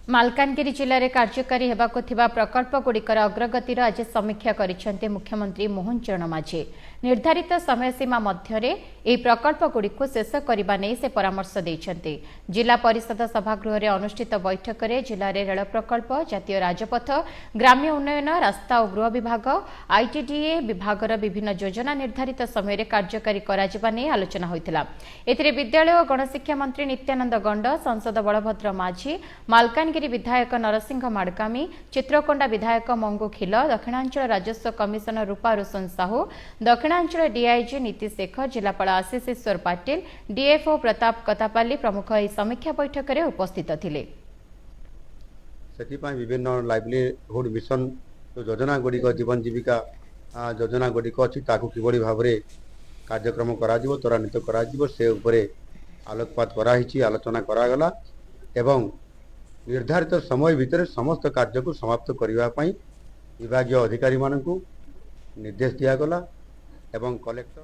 ମାଲକାନଗିରି ଜିଲ୍ଲାରେ କାର୍ଯ୍ୟକାରୀ ହେବାକୁ ଥିବା ପ୍ରକଳ୍ପଗୁଡ଼ିକର ଅଗ୍ରଗତିର ଆଜି ସମୀକ୍ଷା କରିଛନ୍ତି ମୁଖ୍ୟମନ୍ତ୍ରୀ ମୋହନ ଚରଣ ମାଝୀ। ନିର୍ଦ୍ଧାରିତ ସମୟସୀମା ମଧ୍ୟରେ ଏହି ପ୍ରକଳ୍ପଗୁଡ଼ିକୁ ଶେଷ କରିବା ନେଇ ସେ ପରାମର୍ଶ ଦେଇଛନ୍ତି। ଜିଲ୍ଲା ପରିଷଦ ସଭାଗୃହରେ ଅନୁଷ୍ଠିତ ବୈଠକରେ ଜିଲ୍ଲାରେ ରେଳ ପ୍ରକଳ୍ପ, ଜାତୀୟ ରାଜପଥ, ଗ୍ରାମ୍ୟ ଉନ୍ନୟନ, ରାସ୍ତା ଓ ଗୃହ ବିଭାଗ, ଆଇଟିଡିଏ ବିଭାଗର ବିଭିନ୍ନ ଯୋଜନା ନିର୍ଦ୍ଧାରିତ ସମୟରେ କାର୍ଯ୍ୟକାରୀ କରାଯିବା ନେଇ ଆଲୋଚନା ହୋଇଥିଲା। ଏଥିରେ ବିଦ୍ୟାଳୟ ଓ ଗଣଶିକ୍ଷା ମନ୍ତ୍ରୀ ନିତ୍ୟାନନ୍ଦ ଗଣ୍ଡ, ସାଂସଦ ବଳଭଦ୍ର ମାଝୀ, ମାଲକାନଗିରି ବିଧାୟକ ନରସିଂହ ମାଡକାମୀ, ଚିତ୍ରକୋଣ୍ଡା ବିଧାୟକ ମଙ୍ଗୁ ଖିଲ, ଦକ୍ଷିଣାଞ୍ଚଳ ରାଜସ୍ୱ କମିଶନର ରୂପା ରୋଶନ ସାହୁ, ଦକ୍ଷିଣାଞ୍ଚଳ ଡିଆଇଜି ନୀତି ଶେଖର, ଜିଲ୍ଲାପାଳ ଆଶିଷ ଈଶ୍ୱର ପାଟିଲ, ଡିଏଫ୍ଓ ପ୍ରତାପ କତାପାଲି ପ୍ରମୁଖ ଏହି ସମୀକ୍ଷା ବୈଠକରେ ଉପସ୍ଥିତ ଥିଲେ। ସେଥିପାଇଁ ବିଭିନ୍ନ ଲାଇଭଲିହୁଡ୍ ମିଶନ ଯେଉଁ ଯୋଜନା ଗୁଡ଼ିକ, ଜୀବନ ଜୀବିକା ଯୋଜନା ଗୁଡ଼ିକ ଅଛି, ତାକୁ କିଭଳି ଭାବରେ କାର୍ଯ୍ୟକ୍ରମ କରାଯିବ, ତ୍ୱରାନ୍ୱିତ କରାଯିବ, ସେ ଉପରେ ଆଲୋକପାତ କରାହେଇଛି, ଆଲୋଚନା କରାଗଲା ଏବଂ ନିର୍ଦ୍ଧାରିତ ସମୟ ଭିତରେ ସମସ୍ତ କାର୍ଯ୍ୟକୁ ସମାପ୍ତ କରିବା ପାଇଁ ବିଭାଗୀୟ ଅଧିକାରୀମାନଙ୍କୁ ନିର୍ଦ୍ଦେଶ ଦିଆଗଲା ଏବଂ କଲେକ୍ଟର